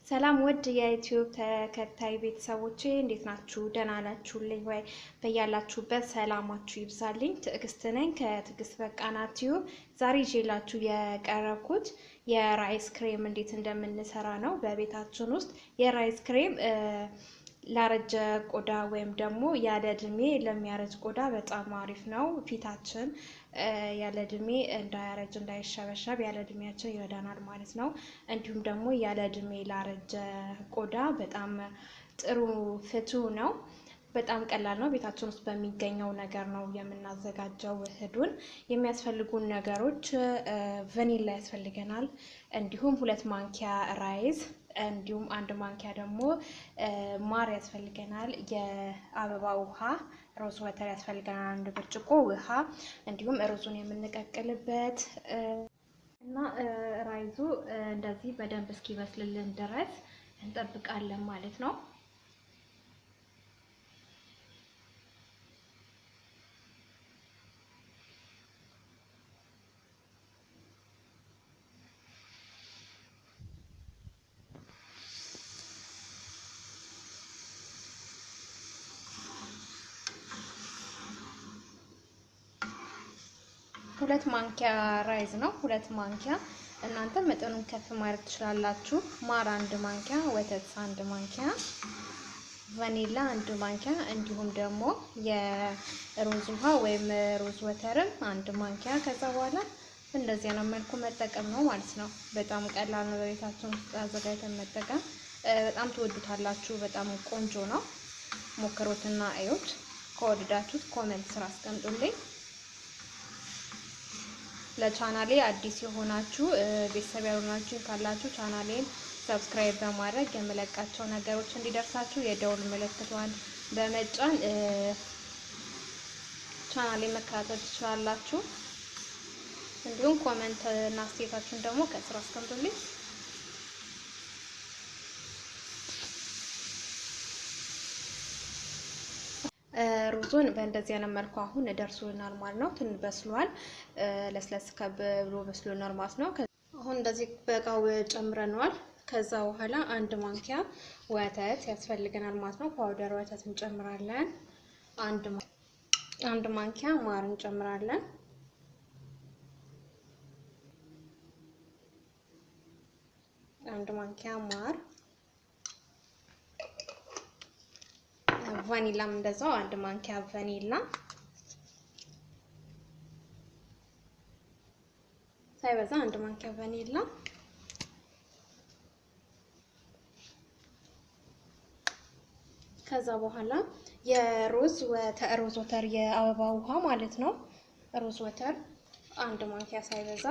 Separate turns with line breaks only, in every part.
ሰላም ውድ የዩቲዩብ ተከታይ ቤተሰቦቼ እንዴት ናችሁ? ደህና ናችሁልኝ ወይ? በያላችሁበት ሰላማችሁ ይብዛልኝ። ትዕግስት ነኝ ከትዕግስት በቃና ቲዩብ። ዛሬ ይዤላችሁ የቀረብኩት የ rice cream እንዴት እንደምንሰራ ነው። በቤታችን ውስጥ የ rice cream ላረጀ ቆዳ ወይም ደግሞ ያለ እድሜ ለሚያረጅ ቆዳ በጣም አሪፍ ነው። ፊታችን ያለ እድሜ እንዳያረጅ እንዳይሸበሸብ ያለ እድሜያችን ይረዳናል ማለት ነው። እንዲሁም ደግሞ ያለ እድሜ ላረጀ ቆዳ በጣም ጥሩ ፍቱን ነው። በጣም ቀላል ነው። ቤታችን ውስጥ በሚገኘው ነገር ነው የምናዘጋጀው ውህዱን። የሚያስፈልጉን ነገሮች ቫኒላ ያስፈልገናል፣ እንዲሁም 2 ማንኪያ rice፣ እንዲሁም 1 ማንኪያ ደግሞ ማር ያስፈልገናል። የአበባ ውሃ rose water ያስፈልገናል፣ 1 ብርጭቆ ውሃ፣ እንዲሁም ሩዙን የምንቀቅልበት እና rice ኡ እንደዚህ በደንብ እስኪበስልልን ድረስ እንጠብቃለን ማለት ነው። ሁለት ማንኪያ rice ነው። 2 ማንኪያ እናንተ መጠኑን ከፍ ማድረግ ትችላላችሁ። ማር 1 ማንኪያ፣ ወተት 1 ማንኪያ፣ ቫኒላ 1 ማንኪያ፣ እንዲሁም ደግሞ የሮዝ ውሃ ወይም rose water ም 1 ማንኪያ። ከዛ በኋላ እንደዚህ ነው መልኩ መጠቀም ነው ማለት ነው። በጣም ቀላል ነው። በቤታችን ውስጥ አዘጋጅተን መጠቀም በጣም ትወዱታላችሁ። በጣም ቆንጆ ነው። ሞክሩትና እዩት። ከወደዳችሁት comment ስር አስቀምጡልኝ። ለቻናሌ አዲስ የሆናችሁ ቤተሰብ ያልሆናችሁ ካላችሁ ቻናሌን subscribe በማድረግ የምለቃቸው ነገሮች እንዲደርሳችሁ የደውል ምልክቷን በመጫን ቻናሌን መከታተል ትችላላችሁ። እንዲሁም comment እና አስተያየታችሁን ደግሞ ከስር አስቀምጡልኝ። ሩዙን በእንደዚህ አይነት መልኩ አሁን ደርሶልናል ማለት ነው። ትንሽ በስሏል፣ ለስለስ ብሎ በስሎናል ማለት ነው። አሁን እንደዚህ በእቃው ጨምረነዋል። ከዛ በኋላ 1 ማንኪያ ወተት ያስፈልገናል ማለት ነው። powder ወተት እንጨምራለን። 1 ማንኪያ ማር እንጨምራለን። 1 ማንኪያ ማር፣ ቫኒላም እንደዛው 1 ማንኪያ ቫኒላ ሳይበዛ 1 ማንኪያ ቫኒላ። ከዛ በኋላ የ rose water የአበባ ውሃ ማለት ነው። rose water 1 ማንኪያ ሳይበዛ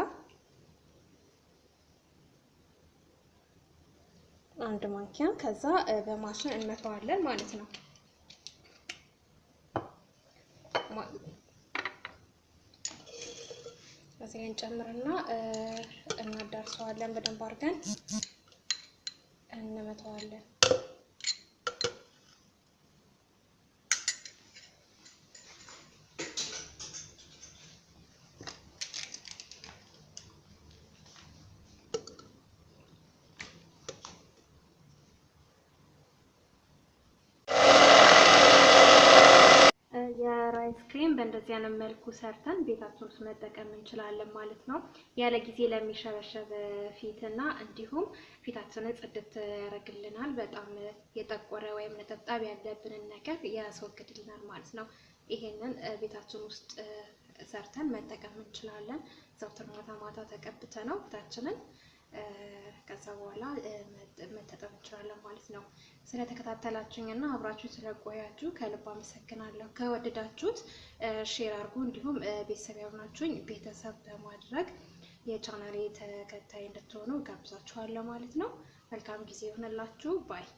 1 ማንኪያ። ከዛ በማሽን እንመታዋለን ማለት ነው። እዚህ ላይ እንጨምርና እናዳርሰዋለን። በደንብ አድርገን እንመታዋለን። የ rice cream በእንደዚህ አይነት መልኩ ሰርተን ቤታችን ውስጥ መጠቀም እንችላለን ማለት ነው። ያለ ጊዜ ለሚሸበሸብ ፊትና እንዲሁም ፊታችንን ጽድት ያደርግልናል። በጣም የጠቆረ ወይም ነጠብጣብ ያለብንን ነገር ያስወግድልናል ማለት ነው። ይሄንን ቤታችን ውስጥ ሰርተን መጠቀም እንችላለን። ዘውትር ማታ ማታ ተቀብተን ነው ፊታችንን ከዛ በኋላ መታጠብ እንችላለን ማለት ነው። ስለተከታተላችሁኝና አብራችሁ ስለቆያችሁ ከልብ አመሰግናለሁ። ከወደዳችሁት share አድርጉ። እንዲሁም ቤተሰብ ያልሆናችሁኝ ቤተሰብ በማድረግ የቻናሌ ተከታይ እንድትሆኑ ጋብዛችኋለሁ ማለት ነው። መልካም ጊዜ ይሆንላችሁ። bye።